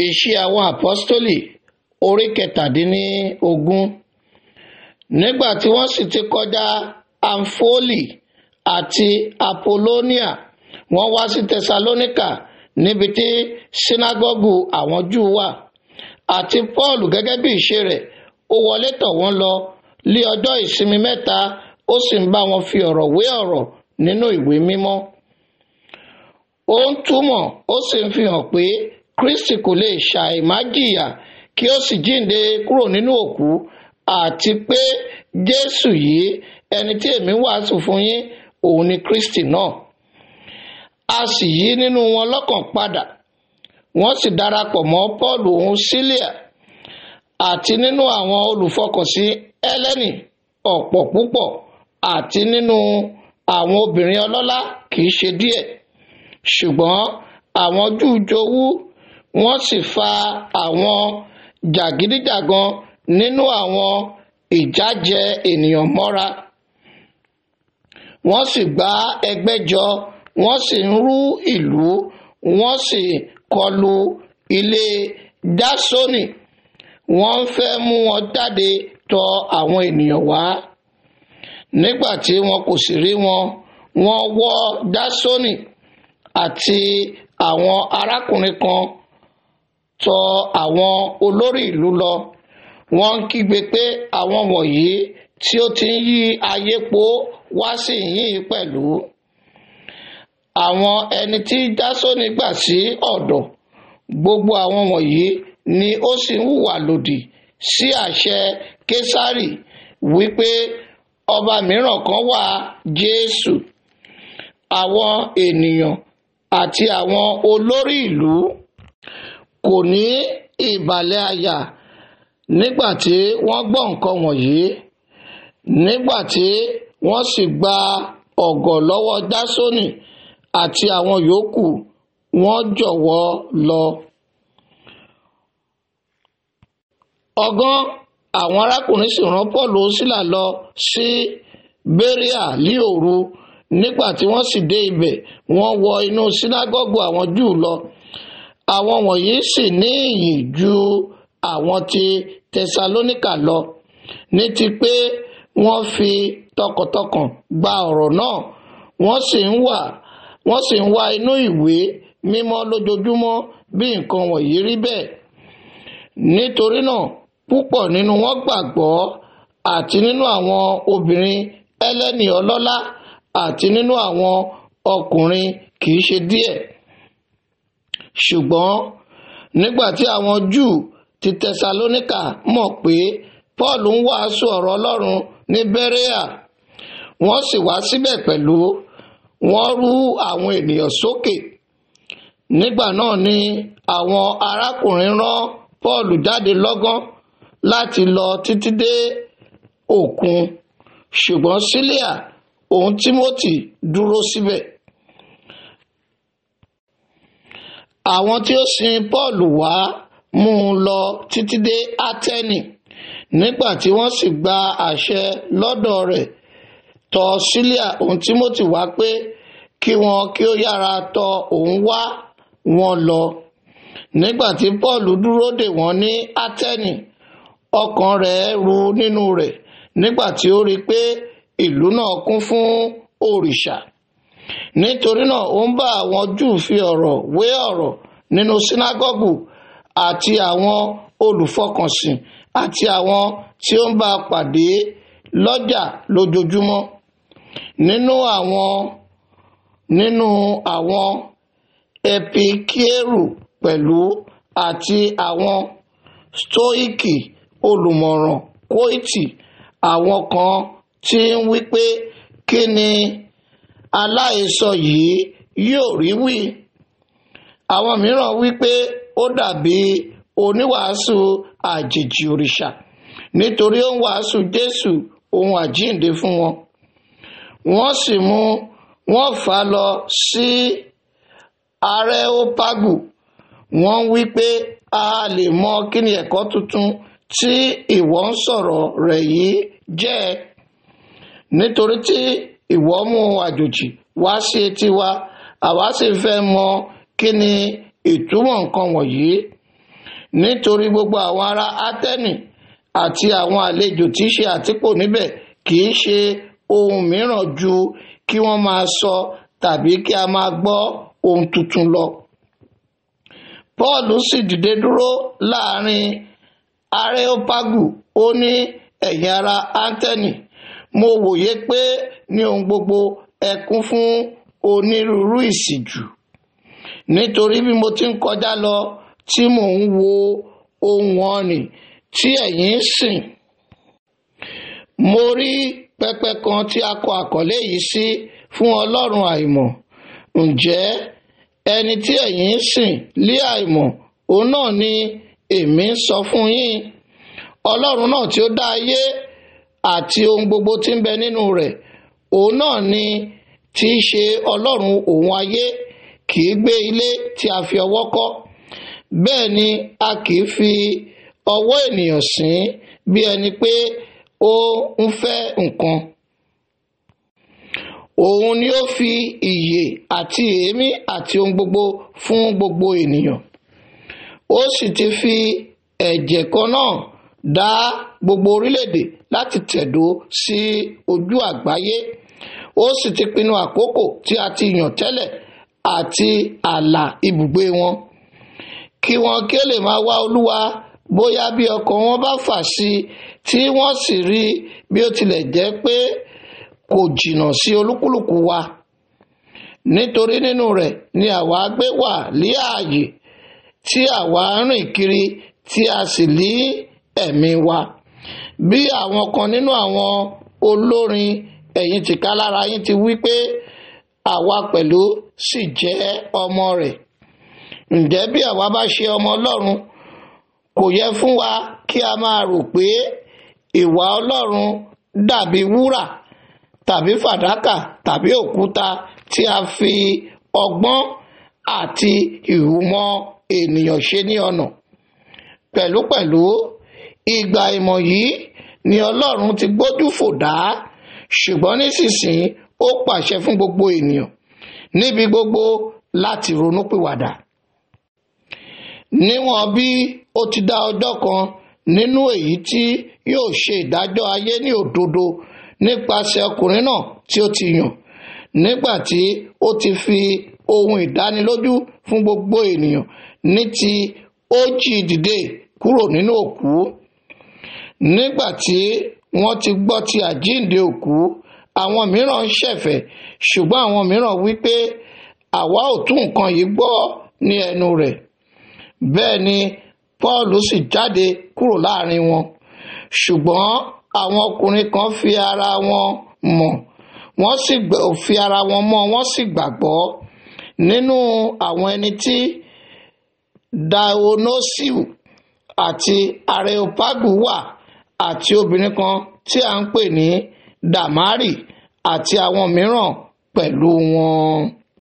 Iṣẹ́ àwọn Àpọ́stólì orí 17. Nígbà tí wọ́n sì ti kọjá Amfólì àti Apolóníà, wọ́n wá sí Tẹsalóníkà níbi tí sínágọ́gù àwọn Júù wà. Àti Pọ́ọ̀lù gẹ́gẹ́ bí ìṣe rẹ̀, ó wọlé tọ̀ wọ́n lọ lé ọjọ́ ìsinmi mẹ́ta, ó sì ń bá wọn fi ọ̀rọ̀ wé ọ̀rọ̀ nínú ìwé mímọ́. Ó ń túmọ̀, ó sì ń fi hàn pé Kristi kò lè ṣàì má jìyà kí ó sì jíǹde kúrò nínú òkú, àti pé Jésù yìí, ẹni tí èmi wàásù fún yín, òun ni Kristi náà. A sì yí nínú wọn lọ́kàn padà, wọ́n sì darapọ̀ mọ́ Pọ́ọ̀lù òun Sílíà, àti nínú àwọn olùfọkànsìn Hélẹ́nì ọ̀pọ̀ púpọ̀, àti nínú àwọn obìnrin ọlọ́lá kì í ṣe díẹ̀. Ṣùgbọ́n àwọn Júù jowú, wọ́n sì fa àwọn jàgídíjàgan nínú àwọn ìjájẹ ènìyàn mọ́ra. Wọ́n sì gbá ẹgbẹ́ jọ, wọ́n sì ń rú ìlú, wọ́n sì kọlu ilé Jásónì, wọ́n ń fẹ́ mú wọn jáde tọ̀ àwọn ènìyàn wá. Nígbà tí wọn kò sì rí wọn, wọ́n wọ́ Jásónì àti àwọn arákùnrin kan tọ̀ àwọn olórí ìlú lọ. Wọ́n ń kígbe pé àwọn wọ̀nyí tí ó ti ń yí ayé po wá sí ìhín pẹ̀lú. Àwọn ẹni tí Jásónì gbà sí ọ̀dọ̀, gbogbo àwọn wọ̀nyí ni ó sì ń hùwà lòdì sí àṣẹ Késárì wípé ọba mìíràn kan wà, Jésù. Àwọn ènìyàn àti àwọn olórí ìlú kò ní ìbàlẹ̀ àyà nígbà tí wọ́n gbọ́ nǹkan wọ̀nyí. Nígbà tí wọ́n sì gba ọ̀gọ̀ lọ́wọ́ Jásónì àti àwọn yòókù, wọ́n jọ̀wọ́ lọ. Ọ̀gán àwọn arákùnrin sì rán Pọ́ọ̀lù Sílà lọ sí Béríà ní òru. Nígbà tí wọ́n sì dé ibẹ̀, wọ́n wọ inú sínágọ́gù àwọn Júù lọ. Àwọn wọ̀nyí sì ní ìyìn ju àwọn ti Tẹsalóníkà lọ, ní ti pé wọ́n fi tọkàntọkàn gba ọ̀rọ̀ náà, wọ́n sì ń wá inú ìwé mímọ́ lójoojúmọ́ bí nǹkan wọ̀nyí rí bẹ́ẹ̀. Nítorí náà púpọ̀ nínú wọn gbàgbọ́, àti nínú àwọn obìnrin Hélẹ́nì ọlọ́lá, àti nínú àwọn ọkùnrin kì í ṣe díẹ̀. Ṣùgbọ́n nígbà tí àwọn Júù ti Tẹsalóníkà mọ̀ pé Pọ́ọ̀lù ń wàásù ọ̀rọ̀ Ọlọ́run ní Béréà, wọ́n sì wá síbẹ̀ pẹ̀lú, wọ́n rú àwọn ènìyàn sókè. Nígbà náà ni àwọn arákùnrin rán Pọ́ọ̀lù jáde lọ́gán láti lọ títí dé òkun, ṣùgbọ́n Sílíà òun Tímótì dúró síbẹ̀. Àwọn tí ó sin Pọ́ọ̀lù wá mú un lọ títí dé Átẹ́nì. Nígbà tí wọ́n sì gba àṣẹ lọ́dọ̀ rẹ̀ tọ̀ Sílíà òun Tímótì wá pé kí wọn kí ó yára tọ̀ òun wá wọn lọ. Nígbà tí Pọ́ọ̀lù dúró dè wọ́n ní Átẹ́nì, ọkàn rẹ̀ ru nínú rẹ̀ nígbà tí ó rí i pé ìlú náà kún fún òrìṣà. Nítorí náà ó ń bá àwọn Júù fi ọ̀rọ̀ wé ọ̀rọ̀ nínú sínágọ́gù àti àwọn olùfọkànsìn àti àwọn tí ó ń bá a pàdé lọ́jà lójoojúmọ́. Nínú àwọn Epikeru pẹ̀lú àti àwọn Stoiki olùmọ̀ràn Kóìtì, àwọn kan tí ń wí pé kí ni aláìsọ yìí yóò rí wí. Àwọn mìíràn wí pé ó dàbí oníwàásù àjèjì òrìṣà, nítorí ó ń wàásù Jésù ohun àjíǹde fún wọn. Wọ́n sì mú wọ́n fà á lọ sí Areopagu. Wọ́n wí pé a lè mọ kí ni ẹ̀kọ́ tuntun tí ìwọ ń sọ̀rọ̀ rẹ̀ yìí jẹ́, nítorí tí ìwọ mú àjòjì wá sí etí wa, àwa sì fẹ́ mọ kí ni ìtumọ̀ nǹkan wọ̀nyí. Nítorí gbogbo àwọn ará Átẹ́nì àti àwọn àlejò tí í ṣe àtìpó níbẹ̀ kì í ṣe ohun mìíràn ju kí wọ́n máa sọ tàbí kí a máa gbọ́ ohun tuntun lọ. Paul sì dìde dúró láàrin Areopagu, ó ní, ẹ̀yin ará Átẹ́nì, mo wòye pé ní ohun gbogbo ẹ kún fún onírúurú ìṣìjú. Nítorí bí mo ti ń kọjá lọ tí mò ń wo ohun ọ̀nì tí ẹ̀yin ń sìn, mo rí pẹpẹ kan tí a kọ àkọlé yìí sí, fún Ọlọ́run àìmọ̀. Ǹjẹ́ ẹni tí ẹ̀yin ń sìn lé àìmọ̀, òun náà ni èmi ń sọ fún yín. Ọlọ́run náà tí ó dá ayé àti ohun gbogbo tí ń bẹ nínú rẹ̀, òun náà ni tí í ṣe Ọlọ́run òun ayé, kì í gbé ilé tí a fi ọwọ́ kọ́. Bẹ́ẹ̀ ni a kì í fi ọwọ́ ènìyàn sìn bí ẹni pé ó ń fẹ́ nǹkan. Òun ni ó fi ìyè àti èémí àti ohun gbogbo fún gbogbo ènìyàn. Ó sì ti fi ẹ̀jẹ̀ kan náà dá gbogbo orílẹ̀-èdè láti tẹ̀dó sí ojú àgbáyé. Ó sì ti pinnu àkókò tí a ti yàn tẹ́lẹ̀ àti ààlà ibùgbé wọn, kí wọn kí ó lè máa wá Olúwa, bóyá bí ọkàn wọn bá fà sí i tí wọ́n sì rí bí ó tilẹ̀ jẹ́ pé kò jìnnà sí olúkúlùkù wa. Nítorí nínú rẹ̀ ni àwa gbé wà lé ààyè, tí àwa ń rìn kiri, tí a sì lé ẹ̀mí wa. Bí àwọn kan nínú àwọn olórin ẹ̀yin tìkálára yín ti wí pé àwa pẹ̀lú sì jẹ́ ọmọ rẹ̀. Ǹjẹ́ bí àwa bá ṣe ọmọ Ọlọ́run, kò yẹ fún wa kí a máa rò pé ìwà Ọlọ́run dàbí wúrà tàbí fàdákà tàbí òkúta tí a fi ọgbọ́n àti ìhùmọ̀ ènìyàn ṣe ní ọ̀nà. Pẹ̀lúpẹ̀lú ìgbà ìmọ̀ yìí ni Ọlọ́run ti gbójú fò dá, ṣùgbọ́n nísinsìnyí ó pàṣẹ fún gbogbo ènìyàn níbi gbogbo láti ronúpìwàdà. Níwọ̀n bí ó ti dá ọjọ́ kan nínú èyí tí yóò ṣe ìdájọ́ ayé ní òdodo nípasẹ̀ ọkùnrin náà tí ó ti yàn, nígbà tí ó ti fi ohun ìdánilójú fún gbogbo ènìyàn ní ti ó jí dìde kúrò nínú òkú. Nígbà tí wọ́n ti gbọ́ ti àjíǹde òkú, àwọn mìíràn ń ṣẹ̀fẹ̀, ṣùgbọ́n àwọn mìíràn wí pé àwa ò tún nǹkan yìí gbọ́ ní ẹnu rẹ̀. Bẹ́ẹ̀ ni Paul sì jáde kúrò láàrin wọn. Ṣùgbọ́n àwọn ọkùnrin kan fi ara wọn mọ̀, wọ́n sì fi ara wọn mọ́, wọ́n sì gbàgbọ́. Nínú àwọn ẹni tí Dionisiu àti Areopagu wà, àti obìnrin kan tí a ń pè ní Damari, àti àwọn mìíràn pẹ̀lú wọn.